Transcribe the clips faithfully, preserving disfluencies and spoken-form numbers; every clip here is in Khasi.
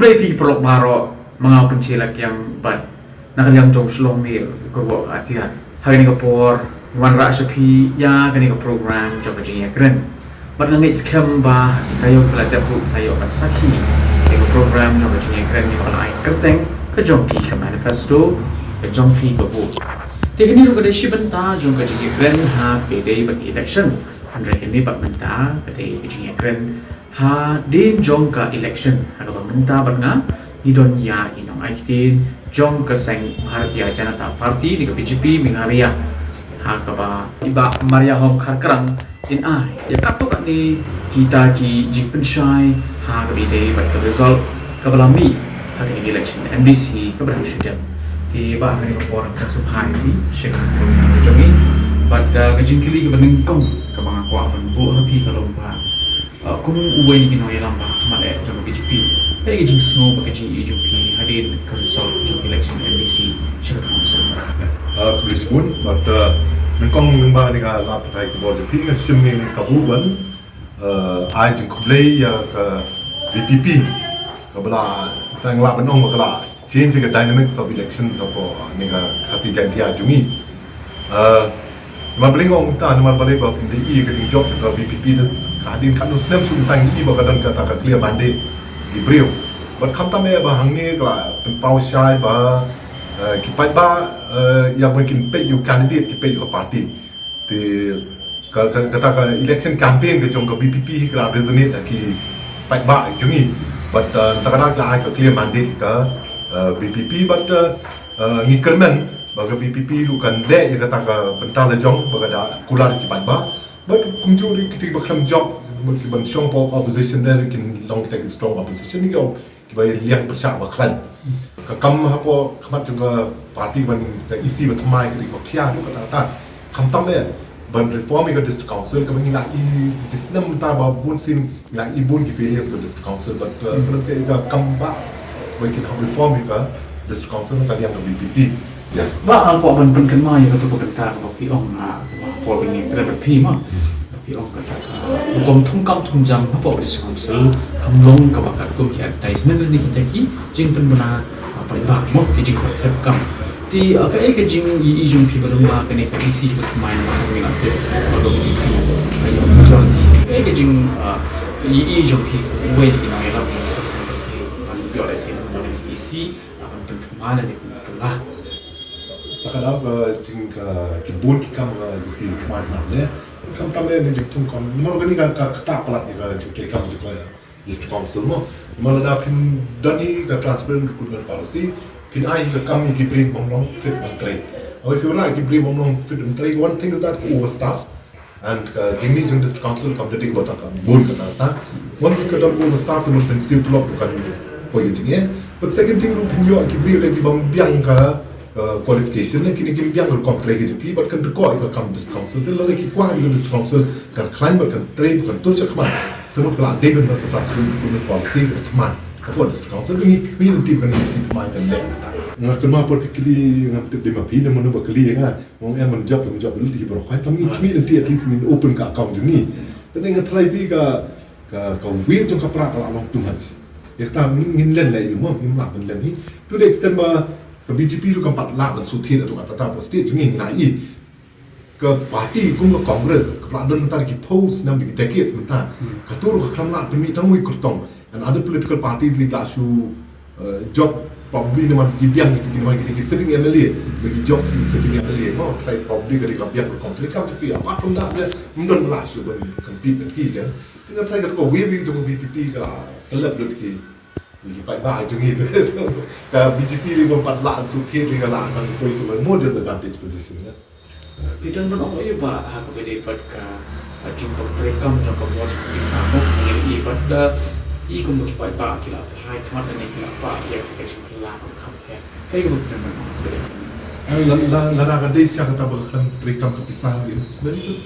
Phi paralok baroh, ma nga u Pynche Lakiang bad na ka liang jong Shillong Mail, ka ruh ka atiar. Ha kane ka por, wanrah sha phi ïa kane ka program jong ka jingïakren. Bad nga ngeit skhem ba taïew ba la dep ruh taïew ban sakhi ïa ka program jong ka jingïakren ïa ka la ai kyrteng ka jong ki ka manifesto, ka jong phi ka vote. Te kane ruh ka dei shi bynta jong ka jingïakren ha kaba ïadei bad election. Hynrei kane pat mynta ka dei ka jingïakren hadien jong ka election, ha kaba mynta bad nga ngi don ïa i nongai ktien jong ka seng Bharatiya Janata Party ne ka B J P Meghalaya, ha kaba i Bah Mariahom Kharkrang in ai ïa katto katne kita ki jingpynshai ha kaba ïadei bad ka result kaba la mih ha kane ka election M D C kaba dang shu dep. Te Bah, ha kane ka por ka sngewbha ïa phi sha ka program jong ngi. Bad, uh, ka jingkylli kaba nyngkong kaba nga kwah ban buh ha phi ka long ba, uh, kum uwei na ki nongïalam ba ha khmat eh jong ka B J P, kaei ka jingsngew bad ka jingïohi jong phi hadien ka result jong ka election M D C sha ka council? Uh, khublei shibun, bad, uh, nyngkong lyngba kane ka lad pathai khubor jong phi, nga shim ïa kane ka kabu ban, uh, ai jingkhublei ïa ka B P P, kaba la, tang lah ban ong ba ka la change ka dynamics of elections hapoh, uh, kane ka Khasi Jaintia jong ngi. Uh, namar balei nga ong kumta, namar balei ba phin da ïohi ka jingjop jong ka B P P da ka hadien katno snem shuh mynta ngi ïohi ba ka don kata ka clear mandate ki briew. Bad khamtam eh ba hangne ka la pynpaw shai ba, uh, ki paidbah, uh, ïa ba kin peit ïa u candidate, ki peit ïa ka party. Te ka, ka, kata ka election campaign ka jong ka B P P ka la resonate ha ki paidbah jong ngi. Bad, uh, kata ka la ai ka clear mandate ka, uh, B P P, bad, uh, uh, ngi kyrmen ba ka B P P ruh kan leh ïa kata ka bynta la jong ba ka da kular ki paidbah. Bad kumjuh ruh kita kiba khlem jop, ba ki ban shong hapoh opposition, ruh kin long kita ki strong opposition, ngi ong kiba ïa liang pyrshah ba khlaiñ. Ka kam hapoh khmat jong ka party ban ka E C ba thymmai, kita kiba khia ruh kata kata. Khamtam eh ban reform ïa ka district council, kaba ngi la ïohi ki snem mynta ba bun sien ngi la ïohi bun ki failures ka district council, bad, uh, ka don ka, ka kam ba, ba kin hap reform ïa ka district council na ka liang ka B P P. Ïa. Bah, nga kwah ban pynkynmaw ïa kata ka bynta kaba phi ong, ah, kaba por ba ngi ïakren bad phi ma. Phi ong kata ka rukom thungkam thungjam hapoh district council kam long kaba katkum ki advertisement ne kita ki jingpynbna, ah, paidbah mo, ki jingkhot thep kam. Te, ah, kaei ka jingïohi jong phi ba lyngba kane ka E C kaba thymmai, namar ba ngi la tip ba ka B J P ka ïoh majority. Kaei ka jing, ah, ïohi jong phi, uwei na ki nongïalam jong ka seng party ban ïoh lehse ban long E C, ah, ban pynthymmai lane ban pynlah? Ta ka daw ka jing ka, ki bun ki kam ka E C thymmai namar ne. Khamtam eh ne jingthungkam. Namar kane ka, ka ktah palat ïa ka jingtrei kam jong ka district council mo. Namar lada phin don hi ka transparent recruitment policy, phin ai ka kam ïa ki briew bym long fit ban trei. Haba phi wanrah ïa ki briew bym long fit ban trei, one thing is that ka overstaff. And ka jingmih jong district council kam da dei ba tang ka bun kata kata. Once ka don overstaff te mut pynsiew tulop ruh kan poi ka jingeh. But second thing ruh phin ïoh ki briew lei ki bym biang ka, ka qualification lei, kine kim biang ka rukom trei ka jong ki, bad kan dei ka kam district council. Te lada ki kwah ïa ka district council kan khlaiñ bad kan trei bad kan tur shakhmat, te mut ka la dei ban don ka transparent recruitment policy kaba thymmai hapoh district council. Ngi khmih lynti ba kan ïa si thymmai kan leh kata. Nga kynmaw por phi kylli, ngam tip dei ma phi ne mano ba kylli ïa nga. Ong em ban jop, ban jop lynti baroh khoit, kam ngi khmih lynti at least ngin open ka account jong ngi. Te nga tharai phi ka, ka, ka weight jong ka pra ka la long too much. Ïa kata ngin, ngin len leh ïa u mo, ngim lah ban len hi. To the extent ba ka B J P ruh kam pat lah ban shu thied ïa kata hapoh state jong ngi, ngi la ïohi. Ka party kum ka Congress, ka la don mynta da ki phew snem, da ki decades mynta. Kato ruh ka khlem lah pynmih tang wei kyrtong. And other political parties lei ki la shu, uh, jop probably namar ki biang kita ki, namar kita ki sitting M L A, ba ki jop ki sitting M L A. Mo, try probably ka dei ka biang ka rukom trei kam jong ki. Apart from that, ym don ba la shu ban compete bad ki kan. Te nga tharai kata ka wei wei jong ka B P P ka la tyllep lut ki, ki paidbah jong ngi. Ka B J P lei bym pat lah shu thied lei ka la ban poi sha ka more disadvantage position kan. Phi don ban ong aïu ba ha kaba ïadei bad ka, ah, jingpyntrei kam jong ka bor jong ka pisa mo, ngi ïohi bad, ah, i kum ba ki paidbah ki la phai khmat lane ki la pah ïa ka jingkylla kam kham pher. Kaei kaba phi don ban ong? Ah, la, la, lada ka dei sha kata ba ka khlem trei kam ka pisa, it's very good.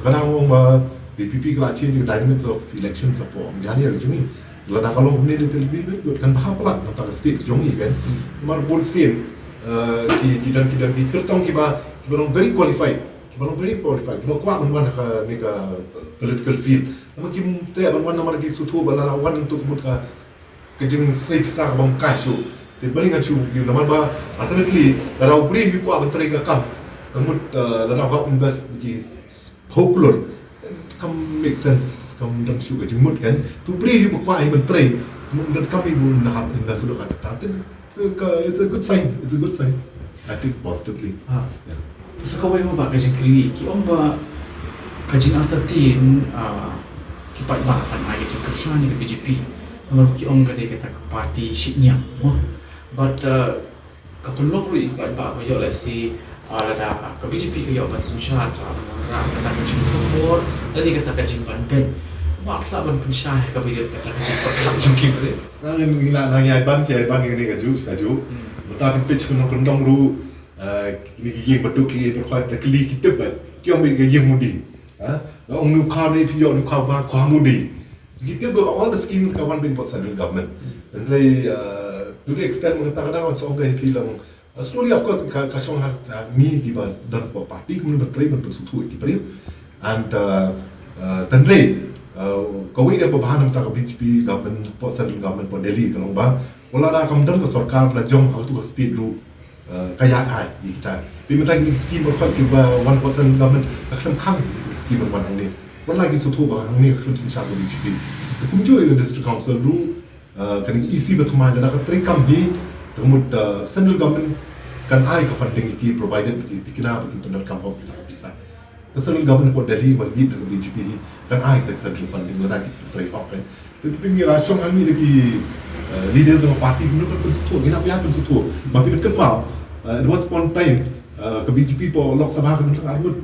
Ka dang ong ba B P P ka la change the dynamics of elections hapoh Meghalaya ka jong ngi. Lada ka long kumne lei te lei bit bit kan bha palat na ka state jong ngi kan. Namar bun sien, eh, ki, ki don, ki don ki kyrtong kiba, kiba long very qualified, kiba long very qualified, kiba kwah ban wan ha kane ka political field. Namar kim treh ban wan namar ki sngewthuh ba lada wan to ka mut ka ka jingsave pisa ka bym kai shuh. Te balei ngan shu ïa namar ba ultimately lada u briew u kwah ban trei ka kam, ka mut, eh, lada u hap invest ki phew klur, kam make sense, kam don shuh ka jingmut kan. Te u briew u kwah ban trei, te mut don kam, u na hap invest ruh katta. Te it's a, it's a good sign. It's a good sign. I think positively. Ah. Yeah. So kawei mo ba ka jingkylli, ki ong ba ka jing-R thirteen, ah, ki paidbah pan ai ka jingkyrshan ïa ka B J P. Namar ki ong ka dei kata ka party shit niam mo. But, ah, ka pynlong ruh ïa ki paidbah ba ïoh lehse, ah, lada ka B J P ka ïoh ban synshar, ka ban wanrah kata ka jingkhapor lane kata ka jingbanbeiñ. Ba phi lah ban pynshai ha kaba ïadei kata ka jingpyrkhat jong ki briew. Ngi la nang ïa ban, ïa ban ïa kane kajuh kajuh. Hmm. Mynta phi peit sha ka nongkyndong ruh, eh, kine ki ïing ba duk ki ïa pyrkhat da kylli ki tip ba ki ong ba ka ïing Modi. Ha? Nga ong, nukha ne phi ïoh, nukha ba, kha Modi. Ki tip ba all the schemes ka wan beiñ pat central government. Hynrei, eh, to the extent mynta ka dang wan song ka phi long, eh, slowly of course ka, ka shong ha, ha ngi kiba don pat party kumno ban trei ban pynsngewthuh ïa ki briew. And, eh, eh, hynrei, eh, kawei de ba bha namar ka B J P government, pat central government, pat Delhi ka long ba, wat la da kam don ka sorkar, la jong ha kato ka state ruh, eh, ka ïaid ai ïa kita. Phi mynta kine ki scheme ba khot kiba wan pat central government, ka khlem khang ïa ki scheme ba wan hangne. Wat la ki sngewthuh ba hangne ka khlem synshar ka B J P. Te kumjuh ïa ka district council ruh, eh, kane ka E C ba thymmai, lada ka trei kam hi, te ka mut, eh, central government kan ai ka funding ïa ki provided ba ki tikna ba kin pyndonkam hok ïa ka pisa. Ka central government pat Delhi ba lead da ka B J P hi kan ai ka central funding lada ki trei hok kan. Te, te ngi la shong hangne da ki, eh, leaders jong ka party, ngi la pynsngewthuh, ngi la pynsngewthuh. Ba phi da kynmaw, eh, at one point time, eh, ka B J P pat Lok Sabha ka don tang arngut.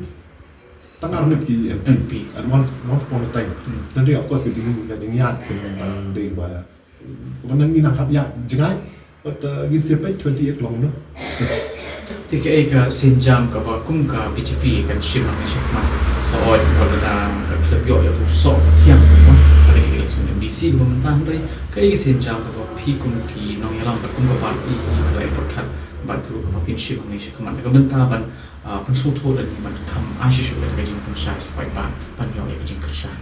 Tang arngut ki M Ps. M Ps. At one, once upon a time. Hmm. Hynrei of course ka jing, ka jingïaid ka dei ba, ba nang ngi nang hap ïaid jngai. But, uh, ngin sa peit twenty-eight long, no? Te kaei ka sienjam kaba kum ka B J P kan shim hangne shakhmat? Hooid, wat la ka khlem ïoh ïa u soh ba thiang, no? Ka election M D C kaba mynta, hynrei kaei ka sienjam kaba phi kum ki nongïalam bad kum ka party phi la ïa pyrkhat bad ruh kaba phin shim hangne shakhmat na ka bynta ban, ah, pynsngewthuh lane ban kham ai shisha ïa ka jingpynshai sha paidbah ban ïoh ïa ka jingkyrshan?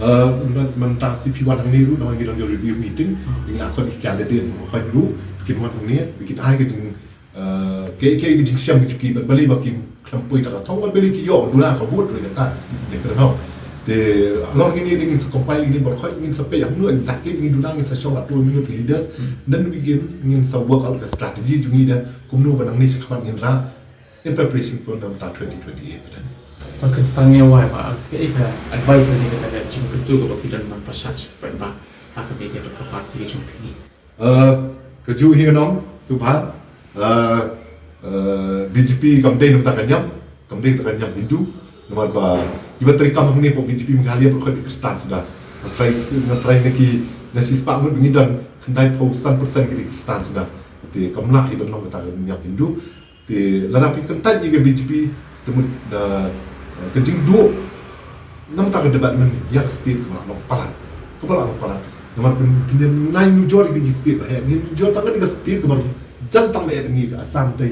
Eh, myn-, mynta shi phi wan hangne ruh, namar ngi don ïa review meeting, hmm, ngi la khot ïa ki candidate ba khot ruh, ba kin wan hangne, ba kin ai ka jing, eh, ka, ka, ka jingshem ka jong ki, bad balei ba kim khlem poi ta ka thong, bad balei ki ïoh duna ka vote ruh kata. Ïa ka dang. Te halor kine ngin sa compile ïa kine baroh, ngin sa peit ïa kumno exactly ngin duna, ngin sa shong ha two minute leaders, hmm, then we can, ngin sa work out ka strategy jong ngi da kumno ba nangne shakhmat ngin rah in preparation for na ka bynta twenty twenty-eight. Tang ka, tang ïa wai ba, kaei ka advice lane kata ka jingkyntu kaba phi don ban pynshai sha ki paidbah ha ka media bad ka party ka jong phi? Eh, kajuh hi ngan ong, Subha, eh, eh, B J P kam dei na ka bynta ka niam, kam dei na ka bynta ka niam Hindu, namar ba kiba trei kam hangne hapoh B J P Meghalaya baroh ki dei Khristan suda. Nga trai, nga trai na ki, na shispah ngut ba ngi don, khyndaiphew san percent ki dei Khristan suda. Te kam lah hi ban long kata ka niam Hindu. Te lada phi kyntait ïa ka B J P, te mut da, eh, ka jingduh namar ka development ïa ka state kaba la long palat. Kaba la long palat. Namar phin, phin ïa nujor ïa ki state ba heh, ngin nujor tang ïa ka state kaba jan tang ba heh, ngi ka Assam te,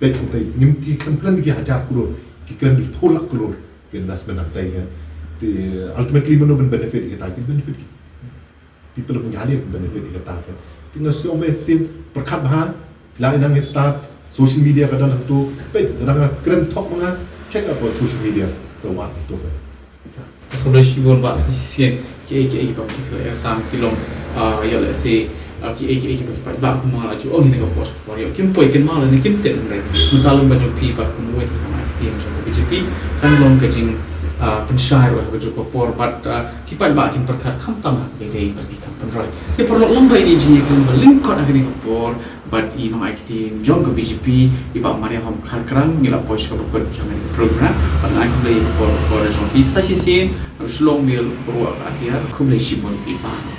peit hangtei, ngim, ki khlem kren ki hajar klur, ki kren ki phew lak klur ki investment hangtei, kan. Te ultimately mano ban benefit ïa kata, ki benefit ki people of Meghalaya benefit ïa kata, kan. Te nga shu ong ba sien pyrkhat bha, la ïa nang start, social media ka don hangto, peit, lada nga kren thok ma nga, check out on social media, sa wad hangto, kan. Khublei shibun Bah, sa shisien, kiei kiei kiba phi kren, Assam ki long, ah, ïoh lehse, ah, kiei kiei kiba ki paidbah kumba la ju ong ha kane ka por. War ïoh kim poi kynmaw lane kim tip hynrei mynta lem ba jong phi bad kumwei na ka ktien jong ka B J P kan long ka jing, ah, pynshai ruh ha kajuh ka por bad, ah, ki paidbah kin pyrkhat khamtam ha kaba ïadei bad ki kam pynroi. Te paralok, long ba ïa kane ka jingïakren ba lyngkot ha kane ka por bad i nongai ktien jong ka B J P i Bah Mariahom Kharkrang. Ngi la poi sha kaba kut jong kane ka program bad nga ai khublei ïa ka por jong phi. Sa shisien na Shillong Mail, Ruh ka Atiar, khublei shibun ïa phi.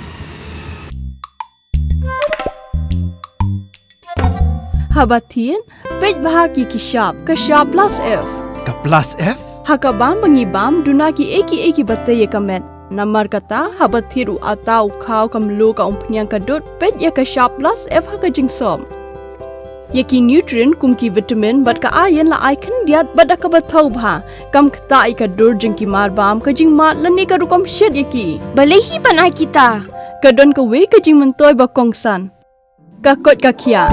Haba thied, peit bha ki, ki shap, ka shap plus F. Ka plus F? Ha ka bam ba ngi bam, duna kiei kiei kiba tei ïa ka met. Namar kata, haba thied u atta, u khaw, ka mluh, ka umphniang, ka dud, peit ïa ka shap plus F ha ka jingsop. Ïa ki nutrient kum ki vitamin bad ka iron la ai khyndiat bad da kaba thaw bha. Kam ktah ïa ka dur jong ki marbam, ka jingmad lane ka rukom shet ïa ki. Balei hi ban ai kita? Ka don kawei ka jingmyntoi ba kongsan. Ka koit ka khiah.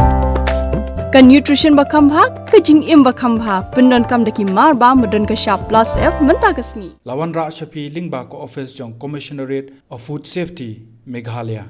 Ka nutrition ba kham bha, ka jingim ba kham bha. Pyndonkam da ki marbam ba don ka shap plus F mynta ka sngi. La wanrah sha phi lyngba ka office jong Commissionerate of Food Safety, Meghalaya.